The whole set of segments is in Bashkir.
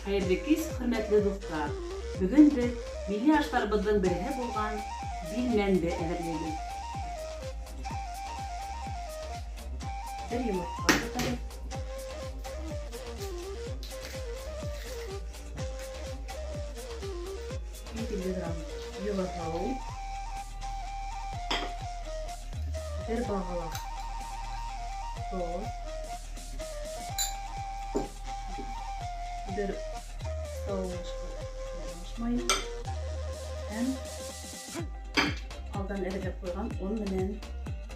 Хәйерле кис, хөрмәтле дуҫтар! Бөгөн беҙ милли аштарыбыҙҙың береһе булған билмәнде әҙерләйбеҙ. Бер йомортҡа тотабыҙ. 150 грамм йылы һыу. Бер бағалаҡ тоҙ. Бер столовый ложка майы һәм алдан әҙерләп ҡуйған он менән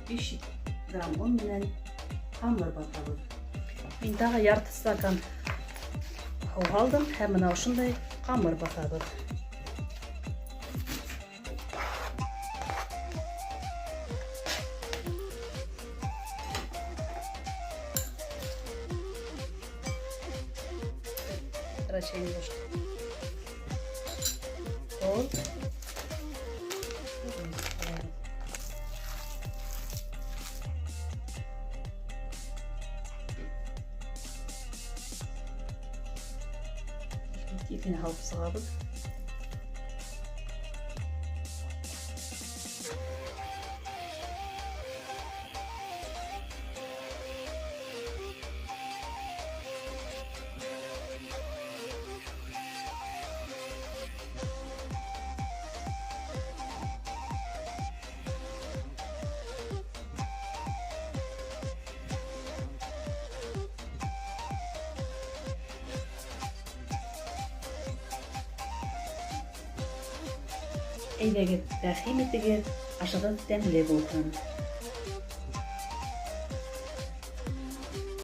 500 грамм он менән ҡамыр баҫабыҙ. Мин тағы ярты стакан һыу һалдым һәм бына ошондай ҡамыр баҫабыҙ. Чайной ложки. Тоҙ. Тиҙ генә һалып сығабыҙ. Әйҙәгеҙ, рәхим итегеҙ, ашығыҙ тәмле булһын.